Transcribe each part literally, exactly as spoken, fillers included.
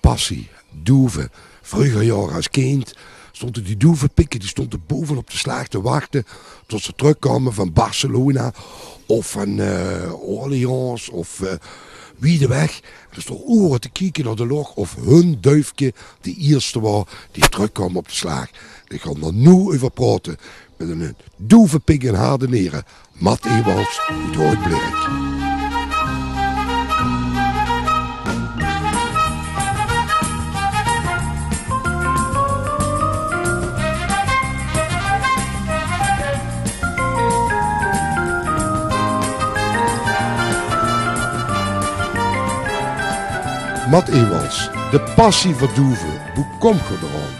passie, doeve. Vreuger jaore es kind stónge die doevepikke, die stónge bovenop de slaag te wachte tot ze trökkwaome van Barcelona of van, eh, Orléans of, eh, wied weg. En ze stónge oere te kieke nao de lóch of hun duufke de ierste waor die trökkwaam op de slaag. Ich gaon dao noe euver praote mit eine doevepik en Hardenere, Mat Ewalds oet Hoedblerk. Mat Ewalds, de passie veur doeve, wie kómp geer dao aan?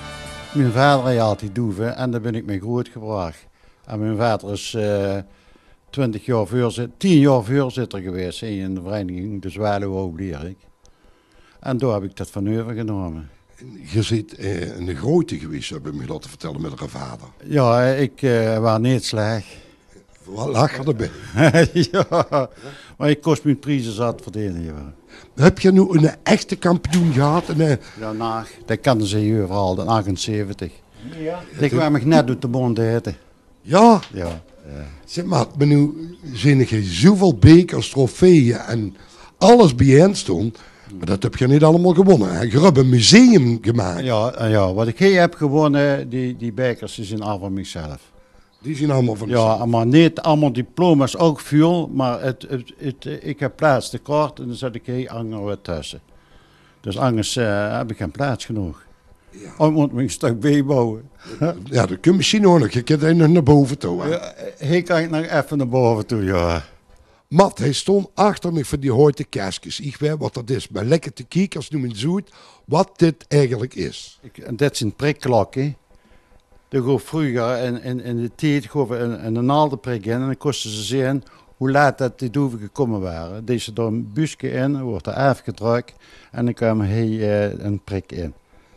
Mien vader haw altied doeve en dao bön ich mei groeatgebrach. En mien vader is, eh, twintig jaor veurzi-, tien jaor veurzitter gewaes in de vereiniging De Zwaluw Hoedblerk. En dao höb ich det van euvergenómme. Geer zeet, eh, eine groeate gewaes, höb ich mich laote vertèlle, mit eur vader. Jao, ich, eh, waor neet slech. Waat lach geer d'rbie? Jao, mer ich kós mien prieze zat verdene, jao. Höb geer noe eine echte kampioen gehad? En, eh, jao, naag, det kónne ze hie euveral, de achtenzeventig. Jao. Die kwaam ich net oet de mónd ete. Jao? Jao, jao. Zèk mer, mer noe zeen ich zoeväöl bekers, trofeeë en alles biejein staon. Mer det höb geer neet allemaol gewónne, hè? Geer höb ein museum gemaak. Jao, eh, jao, waat ich hie höb gewónne, die, die bekers, die zeen allemaol van mich zelf. Die zeen allemaol van uch zelf? Jao, mer neet allemaol diploma's, ouch väöl, mer 't, 't, 't, eh, ich höb plaats tekort en dan zèt ich hie anger waat tösse. Dus angers, eh, höb ich gein plaats genóg. Jao. Of mót ich ein stök biebouwe. Jao, det kump mesjien ouch nog. Geer kint nog nao bove toe, hè? Jao, hie kan ich nog effe nao bove toe, jao. Mat, hie staon achter mich van die houte keskes. Ich weit waat det is, mer lèk 't de kiekers noe ins oet waat dit eigelik is. Ich, en det zeen prikklokke. Dao goof vreuger in, in, in d'n tied goof 'r ein, ein, ein naalde prik in en dan kóste ze zeen wie laat det die doeve gekómme wore. Deis se dao ein buuske in, woort 'r aafgedrök en dan kwaam hie, eh, ein prik in.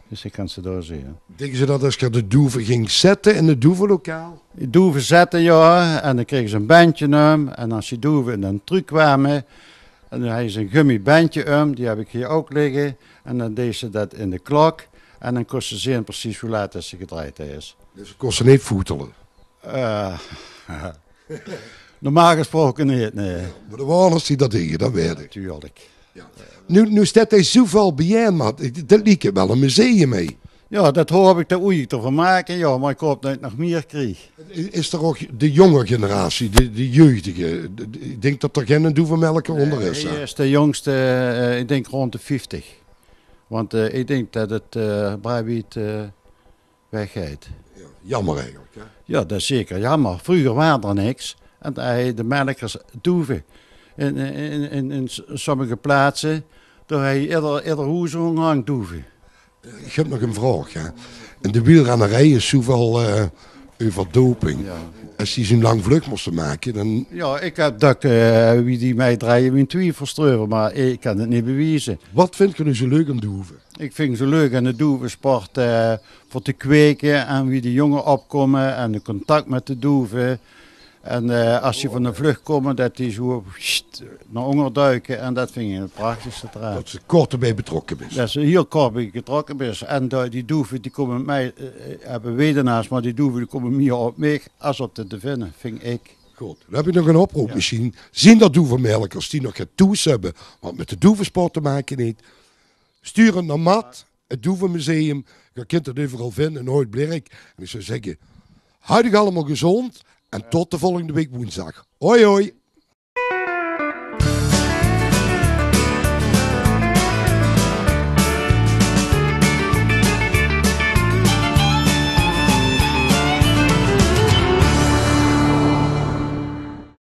Dus ich kan ze dao zeen. Dinke ze det es geer de doeve góng zètte in 't doevelokaal? Doeve zètte, jao. En dan krege ze ein bendje óm. En es die doeve dan trökkwame, en dan hawwe ze ein gummi bendje óm, die höb ich hie ouch ligke. En dan deis se det in de klok. En dan kóste zeen precies wie laat det ze gedrejd is. Dus ze kóste neet voetele? Eh, normaal gesproke neet, nae. Mer d'r waore die det dege, det weit ich. Natuurlik. Jao. Noe, noe steit hie zoeväöl biejein, mer det, det liek waal ein museum, hè? Jao, det haop ich det ich d'r van maak, jao, mer ich haop det ich nog mier krieg. Is d'r ouch de jónge generatie, de, de jeugdige, de, de, ich dink det d'r geine doevemelker ónger is, hè? Nae, hie is de jóngste, eh, ich dink rónd de vieftig. Want, eh, ich dink det 't, eh, brai wied, eh, weggeit. Jao, jaomer eigelik, hè? Jao, det is zeker jaomer. Vreuger waas d'r niks. En dao hawwe de melkers doeve. In, in, in, in s-, sommige plaatse, dao hawwe ieder, ieder hoes hóng doeve. Ich höb nog ein vraog, hè. In de wielrennerij is zoeväöl, eh, euver doping. Jao. Es die zoe'n lang vluch móste make, dan... Jao, ich höb det, eh, wie die mei drejje, mien twiefels d'reuver, mer ich kan 't neet bewieze. Waat vindj geer noe zoe leuk aan doeve? Ich vinj 't zoe leuk aan de doevesport, eh, veur te kweke en wie de jónge opkómme en 't contact mit de doeve. En, eh, es die van de vluch kómme, det die zoe, sst, nao ónger duike. En det vinj ich 't prachtigste d'raan. Det se kort d'rbie betrokke bis. Det se hieël kort bie betrokke bis. En de, die doeve, die kómme mit mei, eh, höbbe weduwnaars, mer die doeve, die kómme mier op mich es op de, de vinne, vinj ich. Good, dan höb ich nog ein oproop mesjien. Zeen d'r doevemelkers die nog get thoes höbbe waat mit de doevesport te make haet? Stuur 't nao Mat, 't Doevemuseum. Geer kint 't euveral vinje in Hoedblerk. En ich zou zègke, haoj uch allemaol gezónd en tot de volgende waek woensdig. Hoi, hoi.